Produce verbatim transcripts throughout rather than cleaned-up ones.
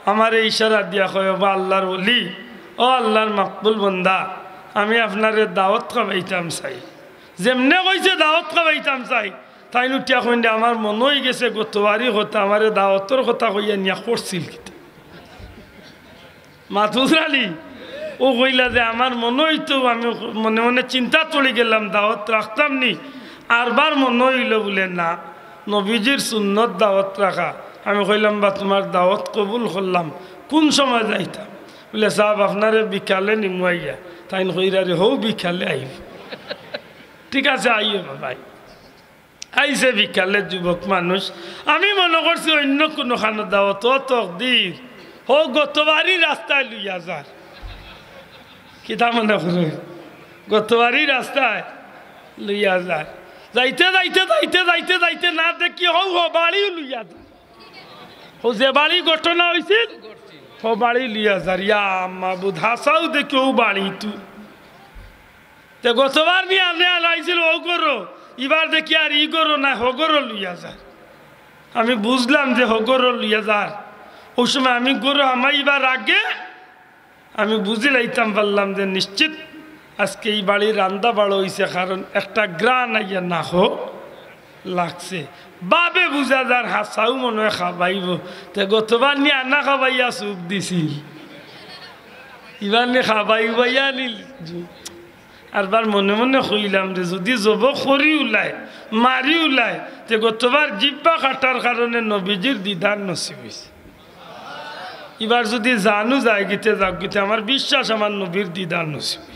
আমারে ইশারা দিয়া কয়, "ওবা আল্লাহর ওলি, ও আল্লাহর মকবুল বন্দা, আমি আপনারে দাওয়াত খাবাইতাম চাই।" যেমনে কইছে দাওয়াত খাবাইতাম চাই, তাইন উঠিয়া কইন দে, "আমার মনো অইগেছে গতবারি কথা, আমারে দাওয়াতর কথা কইয়া নিয়া করছিল কিতা?" মাহফুজ আলী, অউ কইলা যে, "আমার মনো অইতো, আমি মনে মনে চিন্তাত পড়ি গেলাম, দাওয়াত রাখতাম নি, আরবার মনো অইলো বুলে না, নবীজির সুন্নত দাওয়াত রাখা।" আমি কইলাম, "বা তুমার দাওয়াত কবুল করলাম, কুন সময় যাইতাম?" বুলে, "সাব, আপনারে বিকালে নিমু আইয়া।" তাইন কইরা রে, "হউ বিকালে আইবো।" ঠিক আছে, আইও বাবা। আইছে বিকালে যুবক মানুষ, আমি মনো করছি অইন্য কুনু খানো দাওয়াত, ও তকদির, হউ গতবারি রাস্তায় লইয়া যার। কিতা মনো করো? গতবারি রাস্তায় লইয়া যার। যাইতে যাইতে যাইতে যাইতে যাইতে না দেখি হউ হউ বাড়িও লইয়া যার। হউ যে বাড়ি ঘটনা অইছিল, হউ বাড়ি লইয়া যার। ইয়া মাবুদ, হাছাউ দেখি হউ বাড়ি তু। তে গতবার নি আনে আর আইছিল অউ ঘরো, ইবার দেখি আর ই ঘরো নায়, হউ ঘরো লইয়া যার। আমি বুঝলাম যে হউ ঘরো লইয়া যার। অউ সময় আমি ঘরো হামাইবার আগে আমি বুঝিলাইতাম পারলাম যে নিশ্চিত আজকে ই বাড়ি রান্দা বাড়া অইছে, কারণ একটা ঘ্রাণ আইয়া নাকো লাগছে। বাবে বুঝা যার হাছাউ মনো অয় খাবাইবো। তে গতবার নি আনা খাবাইয়া চুপ দিছিল, ইবার নি খাবাই উবাইয়া আনিল। আরবার মনে মনে কইলাম যে যুদি জবো করি উলায়, মারি উলায়, তে গতবার জিব্বা কাটার কারণে নবীজির দিদার নসিব অইছে। ইবার যুদি জানু যায় গিতে যাউক গিতে, আমার বিশ্বাস আমার নবীর দিদার নসিব অইবো।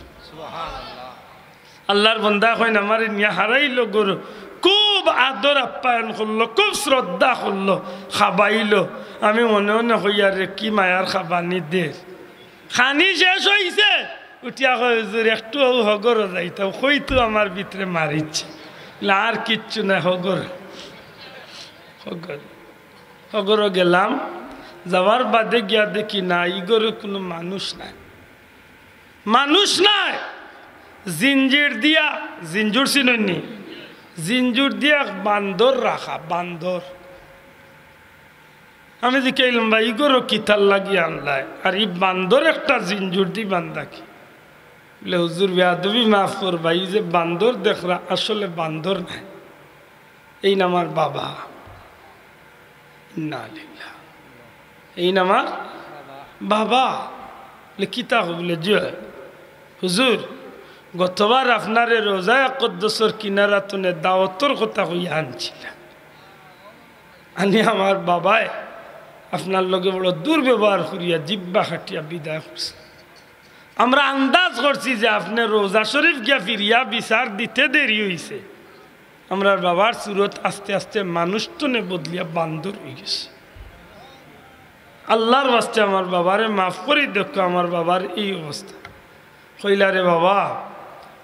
আল্লাহর বন্দায় কইন, "আমারে নিয়া হারাইলো ঘরো, খুব আদর আপ্যায়ন করলো, খুব শ্রদ্ধা করলো, খাবাইলো।" আমি মনে মনে কইয়ার রে, কি মায়ার খাবানি দের। খানি শেষ অইছে, উঠিয়া কয়, "হুজুর, একটু অউ হউ ঘরো যাইতাম, কইতো আমার ভিতরে মারিচ্ছে।" বুলে, "আর কিচ্ছু নায়, হউ ঘরো, হউ ঘরো।" হউ ঘরো গেলাম, যাওয়ার বাদে গিয়া দেখি না, ই ঘরো কুনু মানুষ নাই, মানুষ নাই। জিঞ্জির দিয়া, জিঞ্জুর চিনইন নি? জিঞ্জুর দিয়া এক বান্দর রাখা, বান্দর। আমি জিকাইলাম, "ভাই, ই ঘরো কিতার লাগি আনলায়? আর ই বান্দর একটা জিঞ্জুর দি বান্ধা কি?" বুলে, "হুজুর, বেয়াদবি মাফ করবা, ই যে বান্দর দেখরা, আসলে বান্দর নায়, এইন আমার বাবা।" ইন্না লিল্লাহ। এইন আমার বাবা। বুলে, "কিতা কও?" বুলে, "জি অয়। হুজুর, গতবার আপনারে রোজায়ে আকদ্দসর কিনারা তনে দাওয়াতর কথা কইয়া আনছিলাম। আনি আমার বাবায় আপনার লগে বড় দুর্ব্যবহার করিয়া জিব্বা কাটিয়া বিদায় করছে। আমরা আন্দাজ করছি যে আপনে রোজা শরীফ গিয়া ফিরিয়া বিচার দিতে দেরি অইছে। আমরার বাবার সুরত আস্তে আস্তে মানুষ তনে বদলিয়া বান্দর অইগেছে। আল্লাহর ওয়াস্তে আমার বাবারে মাফ করি দেউক্কা, আমার বাবার এই অবস্থা।" কইলা, "রে বাবা,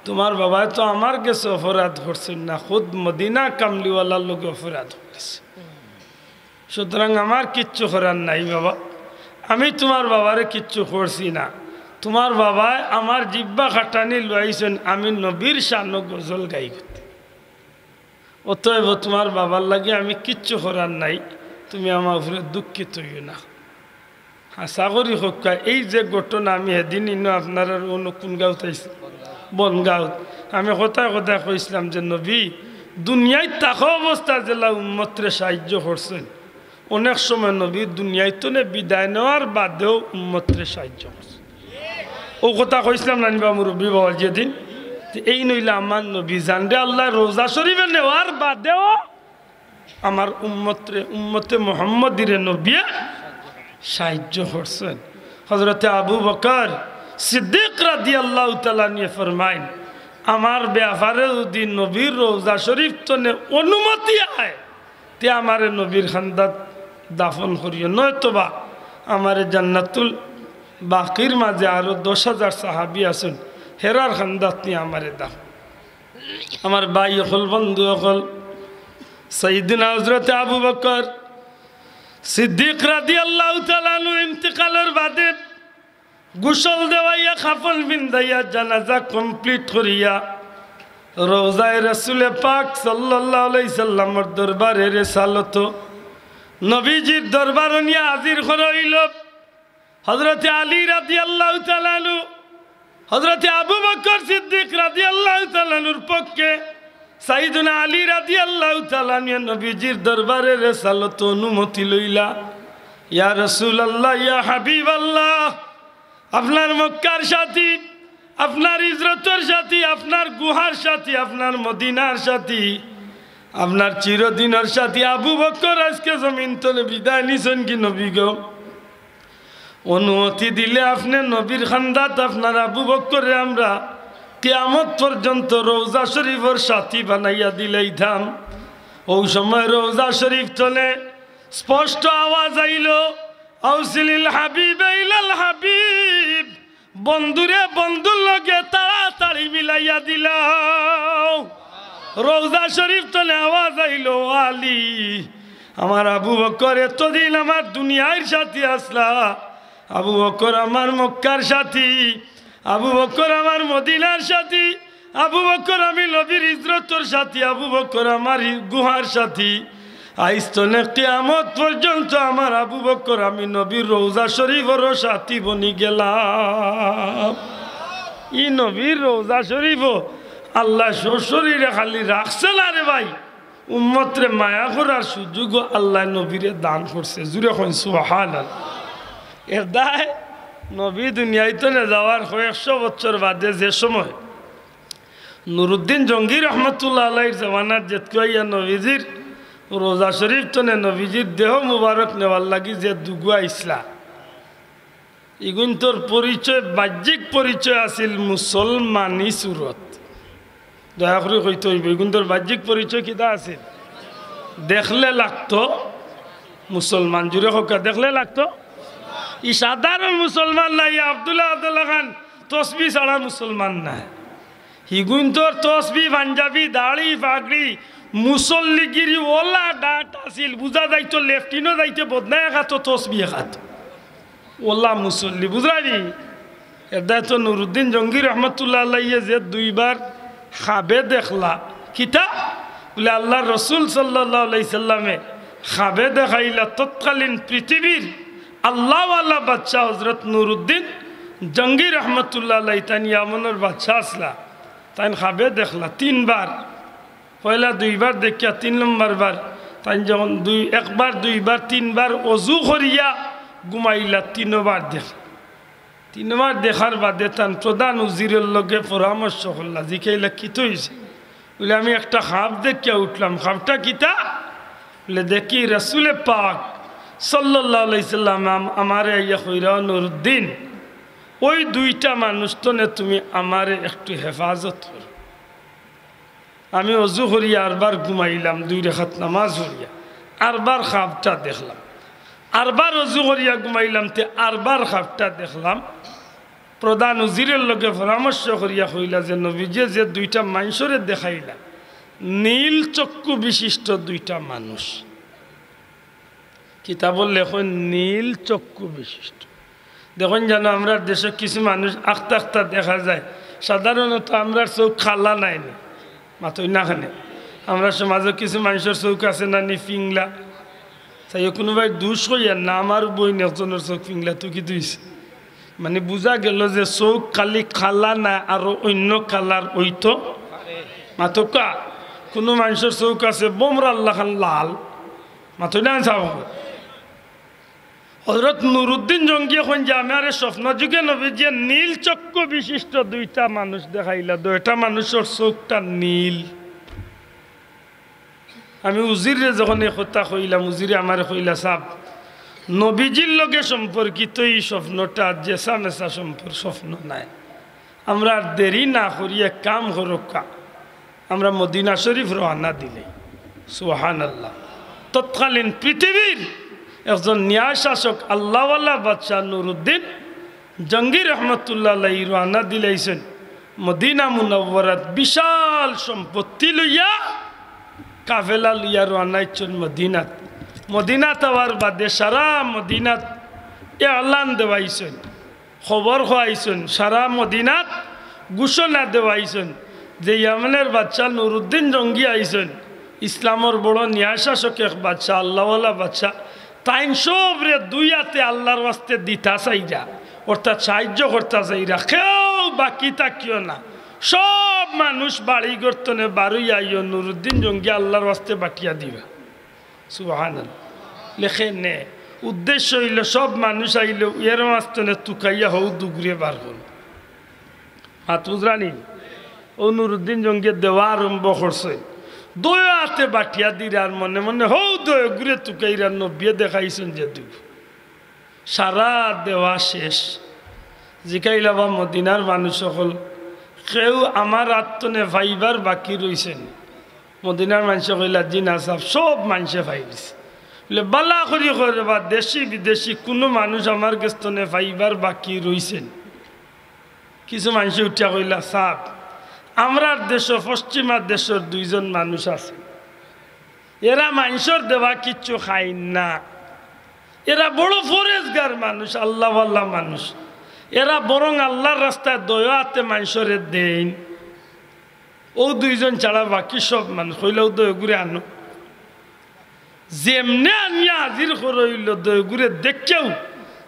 তুমার বাবায় তো আমার গেছে অপরাধ করছইন না, খুদ মদিনা কামলিওয়ালার লগে অপরাধ করছে। সুতরাং আমার কিচ্ছু করার নাই বাবা, আমি তুমার বাবারে কিচ্ছু করছি না। তুমার বাবায় আমার জিব্বা কাটানি লইয়াইছইন, আমি নবীর শানো গজল গাই করতে। অতএব তুমার বাবার লাগি আমি কিচ্ছু করার নাই, তুমি আমার উপরে দুঃখিত অইও না।" হাছা করি কউক্কা, এই যে ঘটনা আমি হেদিন ইনো আপনারার অনো কুন গাউত আইছি, বনগাউত, আমি কথায় কথায় কইছলাম যে নবী দুনিয়াত থাকা অবস্থায় যেলা উম্মতরে সাহায্য করছইন, অনেক সময় নবী দুনিয়াত তনে বিদায় নেওয়ার বাদেও উম্মতরে সাহায্য করছইন। অউ কথা কইছলাম না নি বা মুরব্বি বাবা যেদিন? তে এইন অইলা আমার নবী, যানরে আল্লায় রোজা শরীফে নেওয়ার বাদেও আমার উম্মতরে, উম্মতে মুহাম্মদীরে নবিয়ে সাহায্য করছইন। হযরতে আবু বকর সিদ্দিক রাদিয়াল্লাহু তাআলা আনহু ফরমাইন, "আমার ব্যাপারে যুদি নবীর রওজা শরীফ তনে অনুমতি আয়, তে আমারে নবীর খান্দাত দাফন করিও, নয়তোবা আমারে জান্নাতুল বাকির মাঝে আরো দশ হাজার সাহাবী আছইন, হেরার খান্দাত নি আমারে দাফন।" আমার ভাই অকল, বন্ধু অকল, সাইয়্যিদিনা হযরতে আবু বকর সিদ্দিক রাদিয়াল্লাহু তাআলা আনহু ইন্তেকালর বাদে গোসল দেওয়াইয়া, কাফন পিন্দাইয়া, জানাজা complete করিয়া, রওজায়ে রাসুলে পাক সাল্লাল্লাহু আলাইহি সাল্লামর দরবারে রেসালত, নবীজির দরবারো নিয়া হাজির করা অইলো। হযরতে আলী রাদিয়াল্লাহু তাআলা আনহু, হযরতে আবু বকর সিদ্দিক রাদিয়াল্লাহু তাআলা আনহুর পক্ষে সাইয়েদুনা আলী রাদিয়াল্লাহু তাআলা আনহু নবীজির দরবারে রেসালত অনুমতি লইলা। ইয়া রাসূলুল্লাহ, ইয়া হাবিবাল্লাহ, আপনার মক্কার সাথী, আপনার হিজরতর সাথী, আপনার গুহার সাথী, আপনার মদিনার সাথী, আপনার চিরদিনর সাথী আবু বকর আজকে জমিন তনে বিদায় নিছইন গি নবী গো। অনুমতি দিলে আপনে নবীর খান্দাত আপনার আবু বকররে আমরা কিয়ামত পর্যন্ত রওজা শরীফর সাথী বানাইয়া দিলাইতাম। অউ সময় রওজা শরীফ তনে স্পষ্ট আওয়াজ আইলো, "আউসিলিল হাবিব ইলাল হাবিব।" বন্ধুরে বন্ধুর লগে তাড়াতাড়ি মিলাইয়া দিলাও। রওজা শরীফ তনে আওয়াজ আইলো, "আলী, আমার আবু বকর এতদিন আমার দুনিয়ার সাথী আছলা, আবু বকর আমার মক্কার সাথী, আবু বকর আমার মদিনার সাথী, আবু বকর আমি নবীর হিজরতর সাথী, আবু বকর আমার হি-, গুহার সাথী। আইজ তনে কিয়ামত পর্যন্ত আমার আবু বকর আমি নবীর রওজা শরীফরও সাথী বনি গেলাম।" ই নবীর রওজা শরীফও আল্লায় সশরীরে খালি রাখছে না রে ভাই, উম্মতরে মায়া করার সুযোগও আল্লায় নবীরে দান করছে। জুরে কইন সুবহানাল্লাহ। এর দায় নবী দুনিয়াইত নে যাওয়ার কয়েকশো বছর বাদে যে সময় নুরুদ্দিন জঙ্গি রহমতুল্লাহ আলাইহির জমানাত যেতকুয়াইয়া নবীজির রোজা শরীফ তনে নবীজির দেহ মুবারক নেওয়ার লাগি যে দুগুয়া আইছলা, ইগুইন্তর পরিচয়, বাহ্যিক পরিচয় আছিল মুসলমানি সুরত। দয়া করি কইতে অইবো, ইগুইন্তর বাহ্যিক পরিচয় কিতা আছিল? দেখলে লাগতো মুসলমান। জুরে কউক্কা, দেখলে লাগতো। ই সাধারণ মুসলমান নায়, ই আব্দুল্লাহ আব্দুল্লাহ খান তসবি ছাড়া মুসলমান নায়। হিগুইন্তর তসবি, পাঞ্জাবি, দাড়ি, পাগড়ি, মুসল্লিগিরি, ওলা ডাট আছিল, বুঝা যাইতো লেফটিনো যাইতে বদনা এক আতো তসবি এক আতো। ওলা মুসল্লি, বুঝরায়নি? এরদায় তো নুরুদ্দিন জঙ্গি রহমতুল্লাহ আলাইহি যে দুইবার খাবে দেখলা, কিতা? বুলে আল্লার রসুল সাল্লাল্লাহু আলাইহি সাল্লামে খাবে দেখাইলা তৎকালীন পৃথিবীর আল্লাওয়ালা বাদশা হজরত নুরুদ্দিন জঙ্গি রহমতুল্লাহ আলাইহি, তাইন ইয়ামনর বাদশা আছলা, তাইন খাবে দেখলা তিনবার। পয়লা দুইবার দেখিয়া তিন নম্বর বার তাইন যখন দুই, একবার, দুইবার, তিনবার অজু করিয়া ঘুমাইলা, তিনবার দেখ-, তিনবার দেখার বাদে তান প্রধান উজিরর লগে পরামর্শ করলা, জিকাইলা, "কিতা অইছে?" বুলে, "আমি একটা খাব দেখিয়া উঠলাম।" "খাবটা কিতা?" বুলে, "দেখি রাসুলে পাক সাল্লাল্লাহু আলাইহি সাল্লাম আম-, আমারে আইয়া কইরা, 'নুরুদ্দিন, ওই দুইটা মানুষ তনে তুমি আমারে একটু হেফাজত করো।' আমি অজু করিয়া আরবার ঘুমাইলাম, দুই রেখাত নামাজ পড়িয়া আরবার খাবটা দেখলাম, আরবার অজু করিয়া ঘুমাইলাম, তে আরবার খাবটা দেখলাম।" প্রধান উজিরর লগে পরামর্শ করিয়া কইলা যে, "নবীজিয়ে যে দুইটা মানষরে দেখাইলা, নীল চক্ষু বিশিষ্ট দুইটা মানুষ।" কিতাবো লেখইন নীল চক্ষু বিশিষ্ট। দেখইন জানো, আমরার দেশো কিছু মানুষ আখতা আখতা দেখা যায়। সাধারণত আমরার চউখ কালা নায়নি, মাতইন না কেনে? আমরার সমাজো কিছু মানষর চউখ আছে না নি ফিংলা। চাইও কুনুবায় দুষ কইয়ার না, আমার বইন একজনর চউখ ফিংলা, তো কিতা অইছে? মানে বুঝা গেলো যে চউখ খালি কালা নায়, আরো অইন্য কালার অইতো। মাতউক্কা, কুনু মানষর চউখ আছে বোমরার লাখান লাল, মাতইন না সাব। হজরত নুরুদ্দিন জঙ্গিয়ে কইন যে, "আমারে স্বপ্ন যুগে নবীজিয়ে নীল চক্ষু বিশিষ্ট দুইটা মানুষ দেখাইলা, দুইটা মানুষর চউখটা নীল।" আমি উজিররে যখন ই কথা কইলাম, উজিরে আমারে কইলা, "সাব, নবীজির লগে সম্পর্কিত ই স্বপ্নটা যেছা মেছা সম্পর-, স্বপ্ন নায়। আমরা আর দেরি না করি এক কাম করউক্কা, আমরা মদিনা শরীফ রওয়ানা দিলাই।" সুবহানাল্লাহ। তৎকালীন পৃথিবীর একজন ন্যায় শাসক আল্লাওয়ালা বাদশা নুরুদ্দিন জঙ্গি রহমতুল্লাহ আলাইহি রওয়ানা দিলাইছইন মদিনা মুনাওয়ারাত বিশাল সম্পত্তি লইয়া, কাফেলা লইয়া রওয়ানা অইছইন মদিনাত। মদিনাত আওয়ার বাদে সারা মদিনাত এলান দেওয়াইছইন, খবর কওয়াইছইন, সারা মদিনাত ঘোষণা দেওয়াইছইন যে ইয়ামনর বাদশা নুরুদ্দিন জঙ্গি আইছইন, ইসলামর বড় ন্যায় শাসক এক বাদশা, আল্লাওয়ালা বাদশা, তাইন সবরে দুই আতে আল্লার ওয়াস্তে দিতা চাইরা, অর্থাৎ সাহায্য করতা চাইরা, কেউ বাকি থাকিও না। সব মানুষ বাড়ি ঘর তনে বারইয়া আইও, নুরুদ্দিন জঙ্গি আল্লার ওয়াস্তে বাটিয়া দিবা। সুবহানাল্লাহ। লেখে নে, উদ্দেশ্য অইলো সব মানুষ আইলে এর মাঝ তনে তুকাইয়া হউ দুগুরে বার করো। মাত বুঝরানি? অউ নুরুদ্দিন জঙ্গিয়ে দেওয়া আরম্ভ করছে। দুইও আতে বাটিয়া দিরা আর মনে মনে হউ দুইগুরে তুকাইরা, নবিয়ে দেখাইছইন যে দুগু। সারা দেওয়া শেষ। জিকাইলা বা মদিনার মানুষ অকল, কেউ আমার আত তনে পাইবার বাকি রইছে নি? মদিনার মানষে কইলা, "জি না সাব, সব মানষে পাই দিছে।" বলে, "বালা করি কও রে বা, দেশি বিদেশি কুনু মানুষ আমার গেছ তনে পাইবার বাকি রইছে নি?" কিছু মানষে উঠিয়া কইলা, "সাব, আমরার দেশো, পশ্চিমা দেশর দুইজন মানুষ আছে, এরা মানষর দেওয়া কিচ্ছু খাইন না, এরা বড় পরেজগার মানুষ, আল্লাওয়ালা মানুষ, এরা বরং আল্লার রাস্তায় দুইও আতে মানষরে দেইন।" অউ দুইজন ছাড়া বাকি সব মানুষ। কইলা, "অউ দুইগুরে আনো।" যেমনে আনিয়া হাজির করইলো, দুইগুরে দেখিয়াউ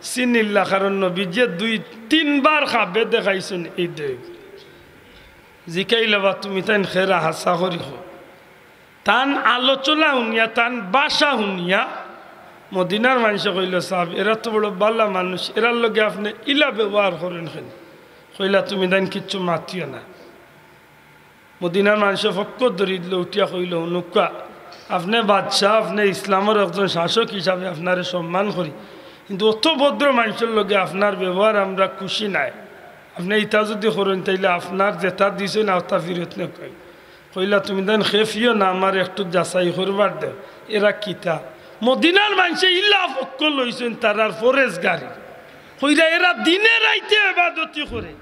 চিনিল্লা, কারণ নবীজিয়ে দুই তিনবার খাবে দেখাইছইন এই দুইগুরে। জিকাইলা বা, "তুমি তাইন কেরা, হাছা করি কও।" তান আলোচনা হুনিয়া, তান ভাষা হুনিয়া মদিনার মানষে কইলো, "সাব, এরা তো বড় বালা মানুষ, এরার লগে আপনে ইলা ব্যবহার করইন কেনে?" কইলা, "তুমি তাইন কিচ্ছু মাতিও না।" মদিনার মানষে পক্ষ ধরিল, উঠিয়া কইলো, "হুনুক্কা, আপনে বাদশা, আপনে ইসলামর একজন শাসক হিসাবে আপনারে সম্মান করি, কিন্তু অত ভদ্র মানষর লগে আপনার ব্যবহার আমরা খুশি নায়। আপনে ইতা যুদি করইন, তাইলে আপনার যেতা দিছইন, অতা ফিরত নেউক্কা।" কইলা, "তুমি তাইন খেপিও না, আমারে একটু যাচাই করবার দেও, এরা কিতা?" মদিনার মানষে ইলা পক্ষ লইছইন, তারার পরেজগারি। কইরা, "এরা দিনে রাইতে ইবাদতি করে।"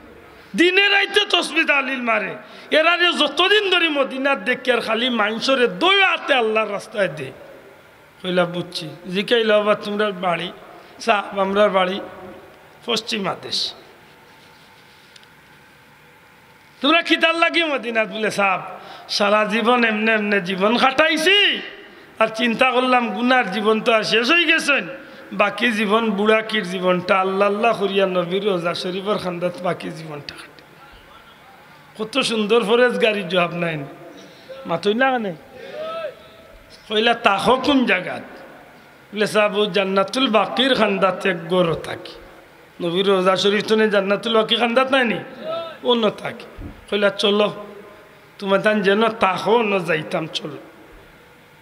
দিনে রাইতে তসবি তাহলিল মারে। এরারে যতদিন ধরি মদিনাত দেখিয়ার খালি মানষরে দুইও আতে আল্লার রাস্তায় দে। কইলা, "বুঝছি।" জিকাইলা, "বাবা, তুমরার বাড়ি?" "সাব, আমরার বাড়ি পশ্চিমা দেশ।" "তুমরা কিতার লাগি মদিনাত?" বলে, "সাব, সারা জীবন এমনে এমনে জীবন কাটাইছি, আর চিন্তা করলাম গুনার জীবন তো আর শেষ অইগেছে, বাকি জীবন বুড়াকির জীবনটা আল্লা আল্লা করিয়া নবীর রোজা শরীফর কান্দাত বাকি জীবনটা কাটে।" কত সুন্দর পরেজগারির জবাব নাইন। মাতইন না কেনে? কইলা, "থাকো কুন জাগাত?" বলে, "সাব, অউ জান্নাতুল বাকির কান্দাত এক ঘরো থাকি।" নবীর রোজা শরীফ তনে জান্নাতুল বাকি কান্দাত নায় নি? অনো থাকি। কইলা, "চলো, তুমরা তান যেনো থাকো, অনো যাইতাম, চলো।"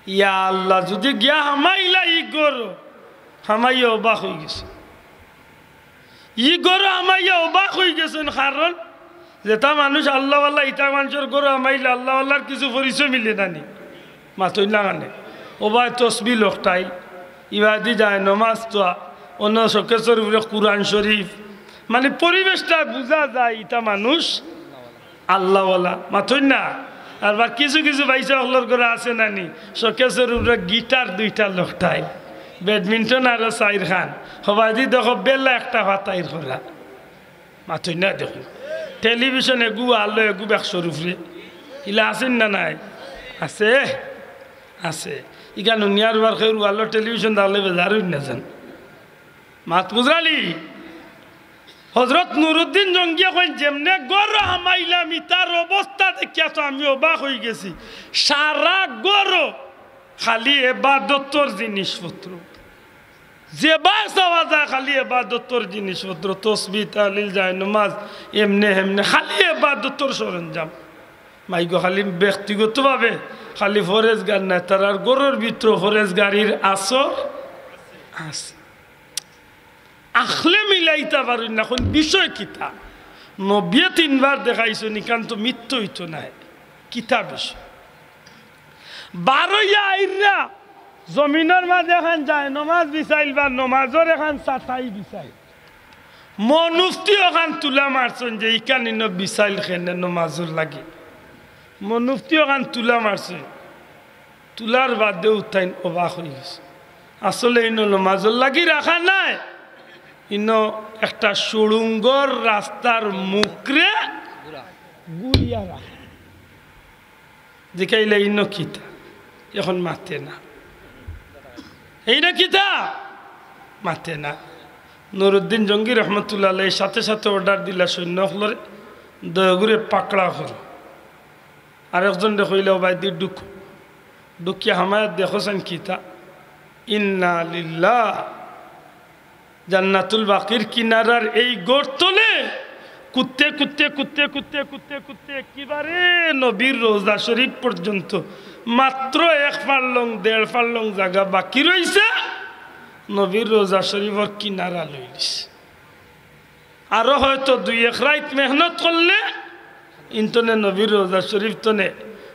ইয়া আল্লা, যুদি গিয়া হামাইলা ই ঘরো, হামাইয়া অবাক অইগেছে। ই ঘরো হামাইয়া অবাক অইগেছইন, কারণ যেতা মানুষ আল্লাওয়ালা, ইতা মানষর ঘরো হামাইলে আল্লাওয়ালার কিছু পরিচয় মিলে না নি? মাতইন না কেনে? অবায় তসবি লটকাইল, ইবায়দি যায় নমাজ থুয়া, অনো শোকেসর উপরে কুরআন শরীফ, মানে পরিবেশটা বুঝা যায় ইতা মানুষ আল্লাওয়ালা। মাতইন না? আর বা কিছু কিছু ভাইসাব অকলর ঘরো আছে না নি, শোকেসর উপরে গিটার দুইটা লটকাইল, ব্যাডমিন্টন আরো চাইরখান, হবায়দি দেখো বেলা একটা ফাতাইর করা। মাতইন না দেখো। টেলিভিশন এগু আলো এগু বেকসর উপরে। ইলা আছইন না নাই? আছে? আছে। ইখান হুনিয়ার বার কেউর আলো টেলিভিশন দেখলে বেজার অইন না যান। মাত বুঝরানি? হজরত নুরুদ্দিন জঙ্গিয়ে কইন, "যেমনে ঘরো হামাইলাম, ইতার অবস্থা দেখিয়া তো আমি অবাক অইগেছি। সারা ঘরো খালি এবাদতর জিনিসপত্র।" যেবায় চাওয়া যায় খালি এবাদতর জিনিসপত্র, তসবি, তাহলিল, জায়নমাজ, এমনে হেমনে খালি এবাদতর সরঞ্জাম। মাইগো খালি ব্যক্তিগতভাবে খালি পরেজগার নায়, তারার ঘরর ভিতরে পরেজগারির আসর আছে। আখলে মিলাইতা পারইন না, কোন বিষয় কিতা? নবিয়ে তিনবার দেখাইছইন, ইখান তো মিথ্যা অইতো নায়। কিতা বিষয়? বারইয়া আইরা জমিনর মাঝে এখান জায়নমাজ বিছাইল বা নমাজর এখান চাটাই বিছাইল। মনুফতি ওখান তুলা মারছইন যে ইখান ইনো বিছাইল কেনে নমাজর লাগি। মনুফতি ওখান তুলা মারছইন। তুলার বাদে উতাইন অবাক অইগেছে। আসলে ইনো নমাজর লাগি রাখা নায়, ইনো একটা সুড়ুঙ্গর রাস্তার মুখরে ঘুরিয়া রাখা। জিকাইলা, "ইনো কিতা?" এখন মাতে না। এই না কিতা? মাতে না। নুরুদ্দিন জঙ্গি রহমতুল্লাহ আলাইহি সাথে সাথে অর্ডার দিলা, "সৈন্য অকলরে দয়াগুরে পাকড়া করো।" আরেকজনরে কইলা, "ও ভাই দি ঢুকো।" ঢুকিয়া হামায়াত দেখো চাইন কিতা? ইন্না লিল্লাহ। জান্নাতুল বাকির কিনারার এই গর্ত তনে কুদতে, কুদতে, কুদতে, কুদতে, কুদতে, কুদতে একেবারে নবীর রওজা শরীফ পর্যন্ত মাত্র এক ফারলং, দেড় ফারলং জাগা বাকি রইছে, নবীর রওজা শরীফর কিনারা লইলিছে। আরো হয়তো দুই এক রাইত মেহনত করলে ইনতনে নবীর রওজা শরীফ তনে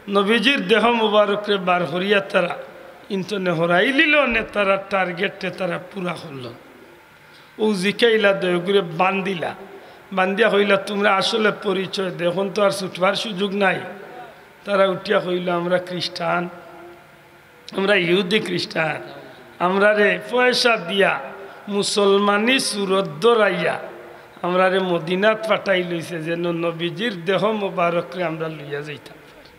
নবীজির দেহ মুবারকরে বার করিয়া তারা ইনতনে হরাইলিলো নে, তারা টার্গেটে তারা পুরা করলো। ও জিকাইলা দয়াগুরে বান্দিলা, বান্দিয়া কইলা, "তুমরা আসলে পরিচয় দেও, অখন তো আর ছুটবার সুযোগ নাই।" তারা উঠিয়া কইলা, "আমরা খ্রিস্টান, আমরা ইহুদি খ্রিস্টান, আমরারে পয়সা দিয়া মুসলমানি সুরত ধরাইয়া আমরারে মদিনাত পাঠাইলইছে, যেন নবীজির দেহ মোবারকরে আমরা লইয়া যাইতাম পারি।"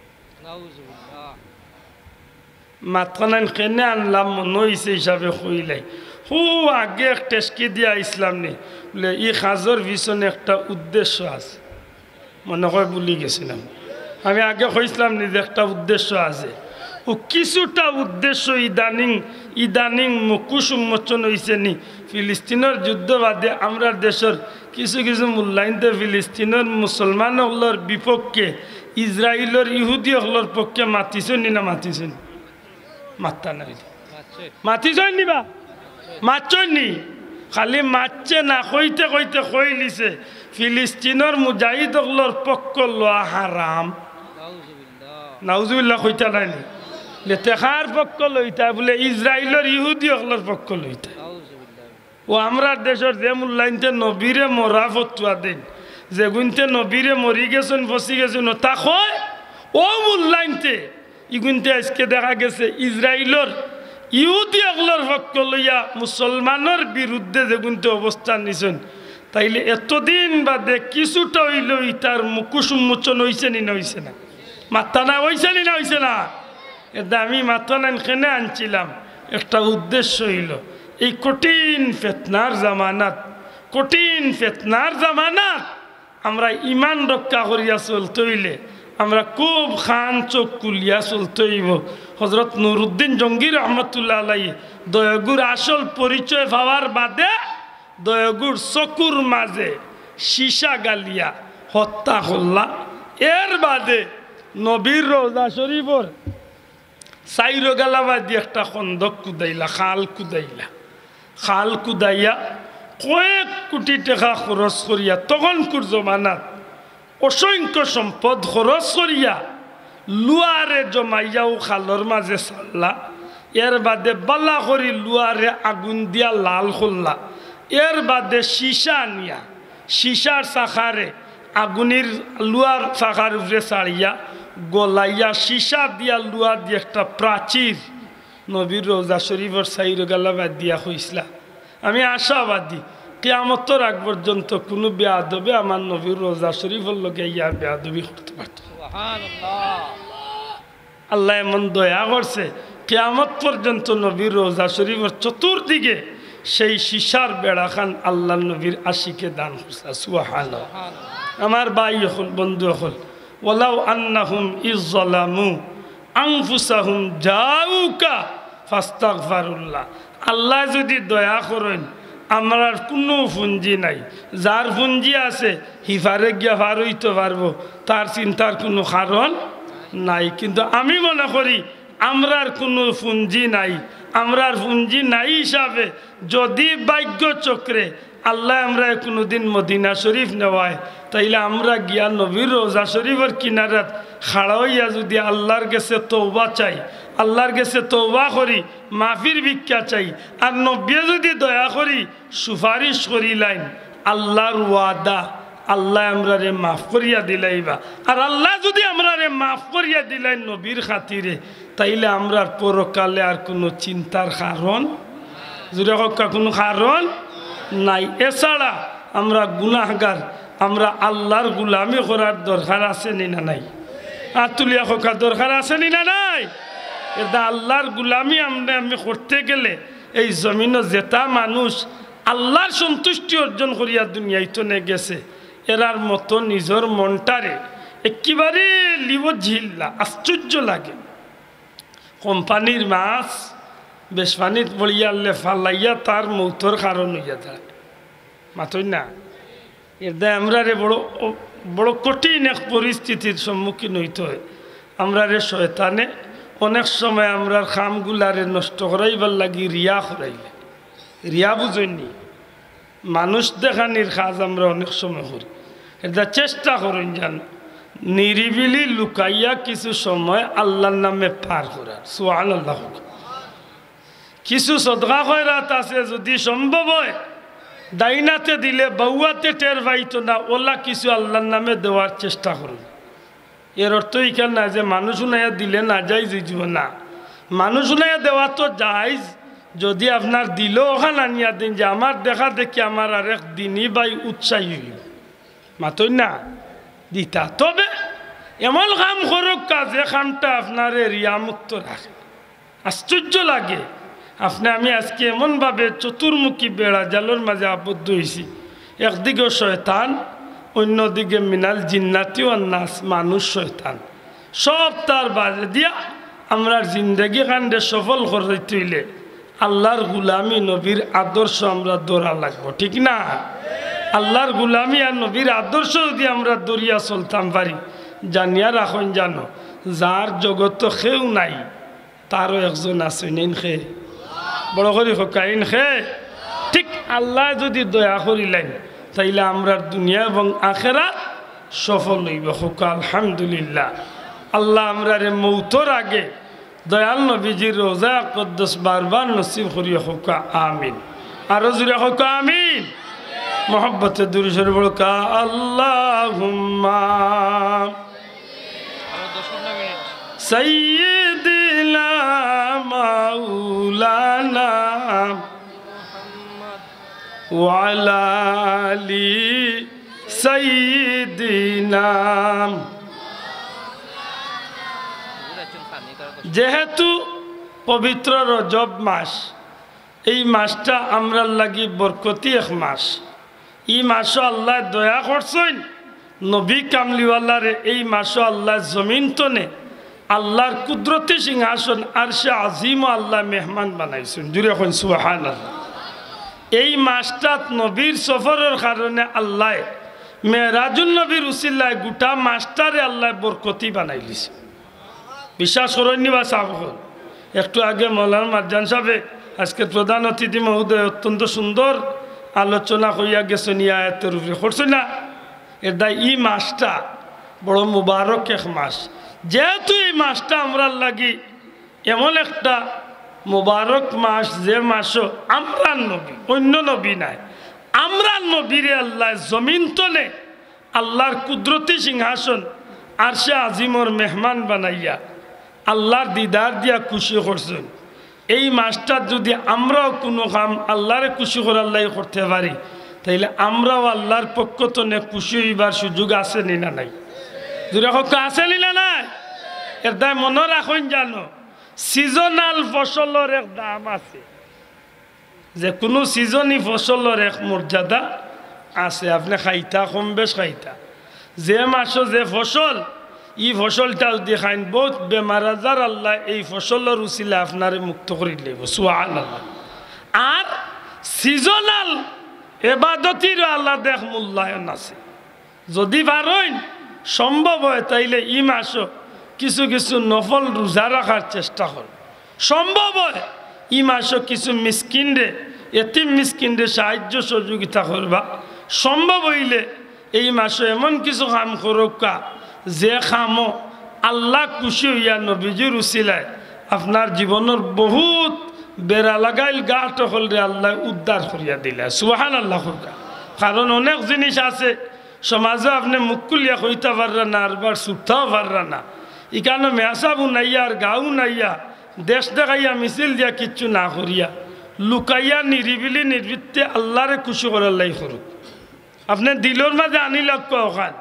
মাতখানাইন কেনে আনলাম মনো অইছে হিসাবে কইলাই। হু আগে এক টেসকি দিয়া আইছলাম নি, বুলে, "ই কাজর পিছনে একটা উদ্দেশ্য আছে।" মনে হয় ভুলি গেছিলাম। আমি আগে কইছলাম নি যে একটা উদ্দেশ্য আছে। ও কিছুটা উদ্দেশ্য ইদানিং, ইদানিং মুখোশ উন্মোচন অইছে নি। ফিলিস্তিনর যুদ্ধ বাদে আমরার দেশর কিছু কিছু মুল্লাইন্তে ফিলিস্তিনর মুসলমান অকলর বিপক্ষে ইসরাইলর ইহুদি অকলর পক্ষে মাতিছইন নি না মাতিছইন নি? মাতরা নায়। মাতিছইন নি বা? মাতছইন নি? খালি মাতরা না, কইতে কইতে কইলিছে, ফিলিস্তিনর মুজাহিদ অকলর পক্ষ লওয়া হারাম। নাউজুবিল্লাহ কইতা নায় নি? তে কার পক্ষ লইতা? বুলে, "ইসরাইলর ইহুদি অকলর পক্ষ লইতা।" ও আমরার দেশর যে মুল্লাইন্তে নবীরে মরা ফতুয়া দেইন, যেগুইন্তে নবীরে মরি গেছইন, ফসি গেছইন, ও তা কয়, ও মুল্লাইন্তে, ইগুইন্তে আইজকে দেখা গেছে ইসরাইলর ইহুদি অকলর পক্ষ লইয়া মুসলমানর বিরুদ্ধে যেগুইন্তে অবস্থান নিছইন, তাইলে এতদিন বাদে কিছুটা অইলেও ইতার মুখোশ উন্মোচন অইছে নি না অইছে না? মাতরা না, অইছে নি না অইছে না? এর দামি মাতখানাইন কেনে আনছিলাম, একটা উদ্দেশ্য অইলো, এই কঠিন ফিতনার জামানাত, কঠিন ফিতনার জামানাত আমরা ইমান রক্ষা করিয়া চলতে অইলে আমরা খুব কান চোখ খুলিয়া চলতে অইবো। হজরত নুরুদ্দিন জঙ্গি রহমতুল্লাহ আলাইহি দয়াগুর আসল পরিচয় পাওয়ার বাদে দয়াগুর চকুর মাঝে সীসা গালিয়া হত্যা করলা। এর বাদে নবীর রওজা শরীফর চাইরো গালাবাদি একটা খন্দক কুদাইলা, খাল কুদাইলা। খাল কুদাইয়া কয়েক কোটি টেকা খরচ করিয়া, তখনকুর জমানাত অসংখ্য সম্পদ খরচ করিয়া লুয়ারে জমাইয়া অউ খালর মাঝে ছাড়লা। এর বাদে বালা করি লুয়ারে আগুন দিয়া লাল করলা। এর বাদে সীসা আনিয়া, সীসার চাকারে আগুনির লুয়ার চাকার উপরে ছাড়িয়া গলাইয়া সীসা দিয়া লুয়া দিয়া একটা প্রাচীর নবীর রওজা শরীফর চাইরো গালাবাদিয়া কইছলা, "আমি আশাবাদী, কিয়ামতর আগ পর্যন্ত কুনু বেয়াদবে আমার নবীর রওজা শরীফর লগে ইয়া বেয়াদবি করতে পারতো না।" আল্লায় এমন দয়া করছে, কিয়ামত পর্যন্ত নবীর রওজা শরীফর চতুর্দিকে সেই সীসার বেড়াখান আল্লার নবীর আশিকে দান করছে। সুবহানাল্লাহ। আমার ভাই অকল, বন্ধু অকল, ওয়ালাউ আন্নাহুম ইজ যালামু আনফুসাহুম জাউকা ফাস্তাগফারুল্লাহ। আল্লায় যুদি দয়া করইন, আমরার কুনু পুঞ্জি নাই, যার পুঞ্জি আছে, হি পারে গিয়া পার অইতো পারবো, তার চিন্তার কুনু কারণ নাই। কিন্তু আমি মনে করি, আমরার কুনু পুঞ্জি নাই, আমরার পুঞ্জি নাই হিসাবে যুদি ভাগ্য চক্রে আল্লায় আমরারে কুনুদিন মদিনা শরীফ নেওয়ায়, তাইলে আমরা গিয়া নবীর রওজা শরীফর কিনারাত খাড়া অইয়া যুদি আল্লার গেছে তওবা চাই, আল্লার গেছে তওবা করি, মাফির ভিক্ষা চাই, আর নবীয়ে যুদি দয়া করি সুপারিশ করিলাইন, আল্লার ওয়াদা, আল্লায় আমরারে মাফ করিয়া দিলাইবা। আর আল্লায় যুদি আমরারে মাফ করিয়া দিলাইন নবীর খাতিরে, তাইলে আমরার পরকালে আর কুনু চিন্তার কারণ, জুরে কউক্কা, কুনু কারণ নাই। এছাড়া আমরা গুনাহগার, আমরা আল্লার গুলামি করার দরকার আছে নি না নাই? আত তুলিয়া কউক্কা, দরকার আছে নি না নাই? এটা আল্লার গুলামি আমরা, আমি করতে গেলে এই জমিনো যেতা মানুষ আল্লার সন্তুষ্টি অর্জন করিয়া দুনিয়াইতনে গেছে, এরার মতো নিজর মনটারে একেবারে লিওঝিল্লা, আশ্চর্য লাগে। কোম্পানির মাছ বেশ পানিত পড়িয়া আনলে ফালাইয়া তার মৌতর কারণ অইয়া যায়। মাতইন না? এরদায় আমরারে বড়, বড় কঠিন এক পরিস্থিতির সম্মুখীন অইতে অয়। আমরারে শয়তানে অনেক সময় আমরার কামগুলারে নষ্ট করাইবার লাগি রিয়া করাইলে। রিয়া বুঝইন নি? মানুষ দেখানির কাজ আমরা অনেক সময় করি। এরদায় চেষ্টা করইন যেন নিরিবিলি লুকাইয়া কিছু সময় আল্লার নামে পার করার। সুবহানাল্লাহ। কিছু সদকা খয়রাত আছে, যদি সম্ভব অয়, ডাইনাতে দিলে বাউয়াতে টের পাইতো না, অলা কিছু আল্লার নামে দেওয়ার চেষ্টা করইন। এর অর্থ ইখান না যে মানুষ উনাইয়া দিলে নাজাইজ অইযিবো না, মানুষ উনাইয়া দেওয়া তো জাইজ। যদি আপনার দিলো অখান আনিয়া দেইন যে আমার দেখা দেখি আমার আরেক দিনী ভাই উৎসাহী অইবো, মাতইন না, দিতা। তবে এমন কাম করউক্কা যে কামটা আপনারে রিয়ামুক্ত রাখে। আশ্চর্য লাগে। আপনে আমি আজকে এমনভাবে চতুর্মুখী বেড়া জালর মাঝে আবদ্ধ অইছি, একদিকে শয়তান, অন্যদিকে মিনাল জিন্নাতি ওয়ান নাস, মানুষ শয়তান। সব তার বাজে দিয়া আমরার জিন্দেগি কাণ্ডে সফল করতে অইলে আল্লার গুলামি, নবীর আদর্শ আমরা ধরা লাগবো, ঠিক না? আল্লার গুলামি আর নবীর আদর্শ যদি আমরা ধরিয়া চলতাম পারি, জানিয়া রাখইন জানো, যার জগতো কেউ নাই, তারও একজন আছইন, ইন কে? বড় করি কউক্কা, ইন কে? ঠিক আল্লায় যদি দয়া করিলাইন, তাইলে আমরার দুনিয়া এবং আখেরাত সফল অইবো। কউক্কা আলহামদুলিল্লাহ। আল্লাহ আমরারে মৌতর আগে দয়াল নবীজির রওজা আকদস বারবার নসিব করিয়া কউক্কা আমিন। আরো জুরে কউক্কা আমিন। মহব্বতে দুরুদ শরিফ পড়উক্কা, আল্লাহুম্মা সাইয়্যিদিনা মাওলানা ওয়া আলা আলি সাইয়্যিদিনা। যেহেতু পবিত্র রজব মাস, এই মাসটা আমরার লাগি বরকতি এক মাস। ই মাসো আল্লায় দয়া করছইন, নবী কামলিওয়ালারে এই মাসো আল্লায় জমিন তনে আল্লার কুদরতি সিংহাসন আরশে আজিমো আল্লায় মেহমান বানাইছইন। জুরে কইন সুবহানাল্লাহ। এই মাসটাত নবীর সফরর কারণে আল্লায় মেরাজুন নবীর উসিলায় গোটা মাসটারে আল্লায় বরকতি বানাইলিছে। বিশ্বাস করইন নি বা সাব অকল? একটু আগে মৌলানা মারজান সাবে, আজকের প্রধান অতিথি মহোদয়, অত্যন্ত সুন্দর আলোচনা কইয়া গেছইন ই আয়াতর উপরে, করছইন না? এরদায় ই মাসটা বড় মুবারক এক মাস। যেহেতু এই মাসটা আমরার লাগি এমন একটা মুবারক মাস, যে মাসো আমরার নবী, অন্য নবী নায়, আমরার নবীরে আল্লায় জমিন তনে আল্লার কুদরতি সিংহাসন আরশে আজিমর মেহমান বানাইয়া আল্লার দিদার দিয়া খুশি করছইন। এই মাসটাত যদি আমরাও কুনু কাম আল্লারে খুশি করার লাগি করতে পারি, তাইলে আমরাও আল্লার পক্ষ তনে খুশি অইবার সুযোগ আছে নি না নাই? জুরে কউক্কা, আছে নি না নাই? এরদায় মনো রাখইন জানো, সিজনাল ফসলর এক দাম আছে। যে কুনু সিজনি ফসলর এক মর্যাদা আছে, আপনে খাইতা, কম বেশ খাইতা। যে মাসো যে ফসল, ই ফসলটা যদি খাইন, বউত বেমার আজার আল্লায় এই ফসলর উসিলায় আপনারে মুক্ত করিলাইবো। সুবহানাল্লাহ। আর সিজনাল এবাদতিরও আলাদা এক মূল্যায়ন আছে। যদি পারইন, সম্ভব অয়, তাইলে ই মাসো কিছু কিছু নফল রোজা রাখার চেষ্টা করইন। সম্ভব অয়, ই মাসো কিছু মিসকিনরে, এতিম মিসকিনরে সাহায্য সহযোগিতা করবা। সম্ভব অইলে এই মাসো এমন কিছু কাম করউক্কা, যে কামো আল্লা খুশি অইয়া নবীজির উসিলায় আপনার জীবনর বউত বেড়া লাগাইল গাট অকলরে আল্লায় উদ্ধার করিয়া দিলা। সুবহানাল্লাহ কউক্কা। কারণ অনেক জিনিস আছে, সমাজো আপনে মুখ খুলিয়া কইতা পাররা না, আরবার ছুটতাও পাররা না। ইকানো মেয়াসাব উনাইয়া আর গাউ উনাইয়া, দেশ দেখাইয়া মিছিল দিয়া কিচ্ছু না করিয়া, লুকাইয়া নিরিবিলি নির্বিত্তে আল্লারে খুশি করার লাগি করউক। আপনে দিলর মাঝে আনিলাউক্কা অখান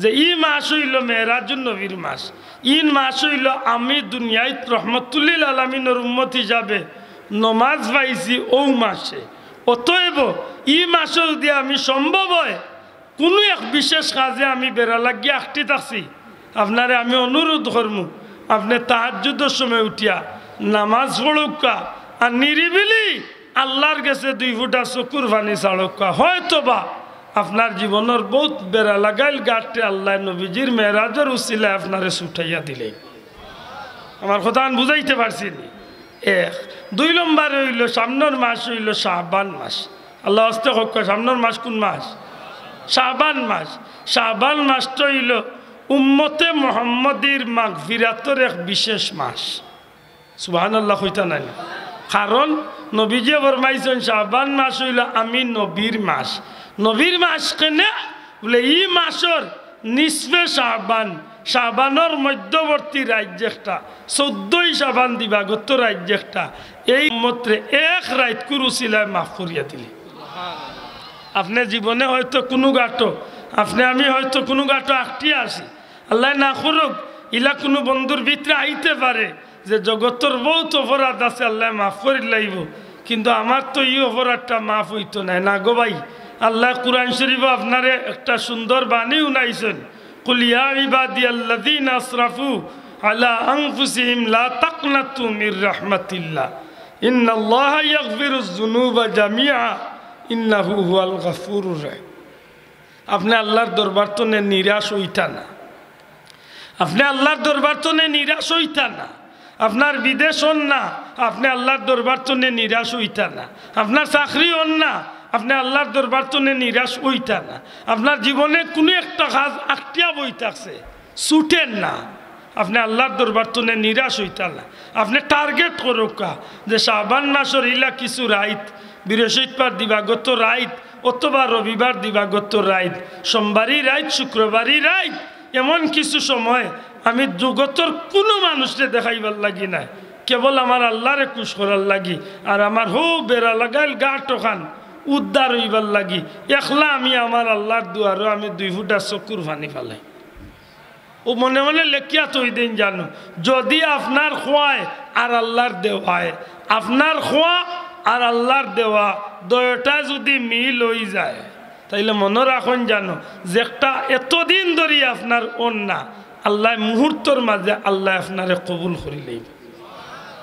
যে ই মাস অইলো মেরাজুন নবীর মাস, ইন মাস অইলো আমি দুনিয়াইত রহমতুল্লিল আলামিনর উম্মত হিসাবে নমাজ পাইছি অউ মাসে। অতএব ই মাসো যুদি আমি সম্ভব অয় কুনু এক বিশেষ কাজে আমি বেড়া লাগিয়া আটকি থাকছি, আপনারে আমি অনুরোধ করমু, আপনে তাহাজ্জুদর সময় উঠিয়া নমাজ পড়উক্কা আর নিরিবিলি আল্লার গেছে দুই ফুটা চকুর পানি ছাড়উক্কা। হয়তোবা আপনার জীবনর বউত বেড়া লাগাইল গাটরে আল্লায় নবীজির মেরাজর উসিলায় আপনারে ছুটাইয়া দিলে। আমার কথাখান বুঝাইতে পারছি নি? এক। দুই নম্বরে অইলো, সামনর মাস অইলো শাবান মাস। আল্লার ওয়াস্তে কউক্কা, সামনর মাস কুন মাস? শাবান মাস। শাবান মাসটা অইলো উম্মতে মুহাম্মদীর মাগফিরাতর এক বিশেষ মাস। সুবহানাল্লাহ কইতা নায় নি? কারণ নবীজিয়ে ফরমাইছইন, "শাবান মাস অইলো আমি নবীর মাস।" নবীর মাস কেনে? বুলে, ই মাসর নিসফে শাবান, শাবানর মধ্যবর্তী রাইত যেকটা, চৌদ্দই শাবান দিবাগত রাইত যেকটা, এই উম্মতরে এক রাইতকুর উসিলায় মাফ করিয়া দিলে। আপনে জীবনে হয়তো কুনু গাটো, আপনে আমি হয়তো কুনু গাটো আটকিয়া আছি, আল্লায় না করউক, ইলা কুনু বন্ধুর ভিতরে আইতে পারে যে জগতর বউত অপরাধ আছে, আল্লায় মাফ করিলাইবো, কিন্তু আমার তো ই অপরাধটা মাফ অইতো নায় না গো ভাই। আল্লায় কুরআন শরীফো আপনারে একটা সুন্দর বাণী হুনাইছইন, "কুল ইয়া ইবাদিয়াল্লাযীনা আসরাফু আলা আনফুসিহিম লা তাকনাতু মির রাহমাতিল্লাহ, ইন্নাল্লাহা ইয়াগফিরুয যুনুবা জামিআ, ইন্নাহু হুয়াল গাফুরুর রাহিম।" আপনে আল্লার দরবার তনে নিরাশ অইতা না। আপনে আল্লার দরবার তনে নিরাশ অইতা না। আপনার বিদেশ অর না, আপনে আল্লার দরবার তনে নিরাশ অইতা না। আপনার চাকরি অর না, আপনে আল্লার দরবার তনে নিরাশ অইতা না। আপনার জীবনে কুনু একটা কাজ আটকিয়া বই থাকছে, ছুটের না, আপনে আল্লার দরবার তনে নিরাশ অইতা না। আপনে target করউক্কা যে শাবান মাসর ইলা কিছু রাইত, বৃহস্পতিবার দিবাগত রাইত অথবা রবিবার দিবাগত রাইত, সোমবারই রাইত, শুক্রবারই রাইত, এমন কিছু সময় আমি জগতর কুনু মানুষরে দেখাইবার লাগি নায়, কেবল আমার আল্লারে খুশ করার লাগি, আর আমার হউ বেড়া লাগাইল গাটখান উদ্ধার অইবার লাগি। একলা আমি আমার আল্লার দুয়ারো আমি দুই ফুটা চকুর পানি ফালাই। অউ মনে মনে লেখিয়া থই দেইন জানো, যুদি আপনার কওয়ায় আর আল্লার দেওয়ায়, আপনার কওয়া আর আল্লার দেওয়া দুইওটা যুদি মিল অইযায়, তাইলে মনো রাখইন জানো, যেকটা এতদিন ধরি আপনার অর না, আল্লায় মুহূর্তর মাঝে আল্লায় আপনারে কবুল করিলাইবা।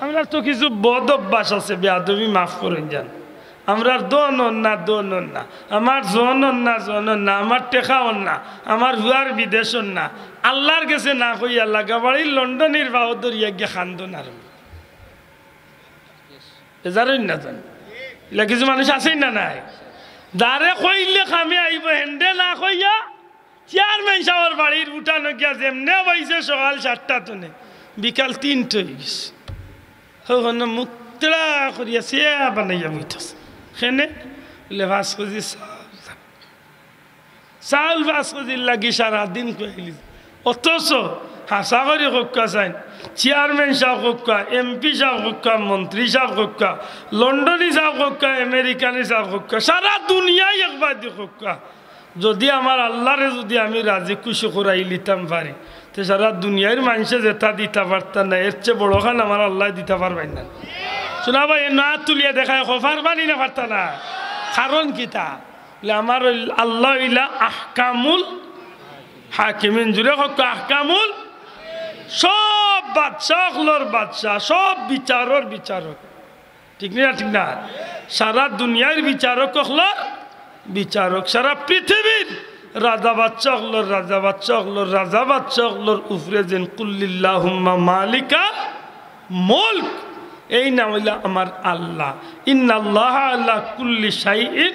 আমরার তো কিছু বদ অভ্যাস আছে, বেয়াদবি মাফ করইন জানো। আমরার ধন অর না, ধন অর না, আমার জন অর না, জন অর না, আমার টেকা অর না, আমার ফুয়ার বিদেশ অর না, আল্লার গেছে না কইয়া লাগাবাড়ির লন্ডনীর পাও ধরিয়া গিয়া কান্দন আরম্ভ। বেজার অইন না জানো? ইলা কিছু মানুষ আছইন না নাই? যারে কইলে কামে আইবো, হেনরে না কইয়া চেয়ারম্যান সাবর বাড়ির উঠানো গিয়া যেমনে বইছে সকাল সাতটা তনে, বিকাল তিনটা অইগেছে। হউ হনো মুতড়া করিয়া চেয়া বানাইয়া বইতাছে। কেনে? বুলে, "পাঁচ কেজি চাউল, চাউল পাঁচ কেজির লাগি সারাদিন খুয়াইলি।" অথচ হাছা করি কউক্কা চাইন, চেয়ারম্যান সাব কউক্কা, এমপি সাব কউক্কা, মন্ত্রী সাব কউক্কা, লন্ডনী সাব কউক্কা, আমেরিকানি সাব কউক্কা, সারা দুনিয়ায় একবাদি কউক্কা, যুদি আমার আল্লারে যুদি আমি রাজি খুশি করাইলিতাম পারি, তে সারা দুনিয়ার মানষে যেতা দিতা পারতা না, এর চেয়ে বড়খান আমার আল্লায় দিতা পারবা না। হুনো ভাই, এ না তুলিয়া দেখায়, কও পারবা নি না পারতা না? কারণ কিতা? বুলে, আমার অইল-, আল্লা অইলা আহকামুল হাকিমিন। জুরে কউক্কা, আহকামুল, সব বাদশা অকলর বাদশা, সব বিচারর বিচারক। ঠিক নি না? ঠিক না? সারা দুনিয়ার বিচারক অকলর বিচারক, সারা পৃথিবীর রাজা বাদশা অকলর রাজা বাদশা অকলর রাজা বাদশা অকলর উপরে যেন কুল্লিল্লাহুম্মা মালিকাল মুলক, এইন অইলা আমার আল্লা। ইন্নাল্লাহা আলা কুল্লি শাইইন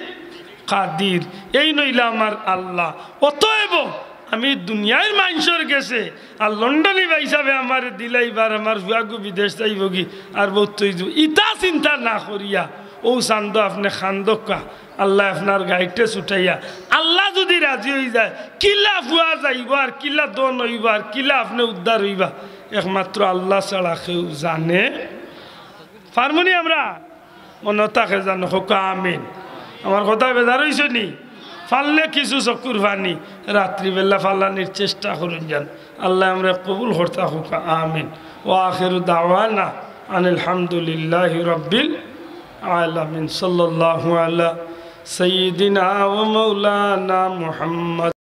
কাদির, এইন অইলা আমার আল্লা। অতএব আমি দুনিয়ার মানষর গেছে আর লন্ডনী ভাইসাবে আমারে দিলাইবা, আমার ফুয়াগু বিদেশ যাইবোগি, আর বউত অইযিবো, ইতা চিন্তা না করিয়া অউ চান্দো আপনে কান্দউক্কা, আল্লায় আপনার গাড়িটে ছুটাইয়া, আল্লা যুদি রাজি অইযায়, কিলা ফুয়া যাইবো আর কিলা ধন অইবো আর কিলা আপনে উদ্ধার অইবা, একমাত্র আল্লা ছাড়া কেউ জানে পারমু নি আমরা? মনো থাকে জানো, কউক্কা আমিন। আমার কথায় বেজার অইছো নি? পারলে কিছু চকুর পানি রাত্রিবেলা ফালানির চেষ্টা করইন যান। আল্লায় আমরারে কবুল করতা, কউক্কা আমিন। ওয়া আখিরু দাওয়ানা আনিল হামদুলিল্লাহি রাব্বিল আলামিন। সাল্লাল্লাহু আলা সাইয়্যিদিনা ওয়া মাওলানা মুহাম্মদ।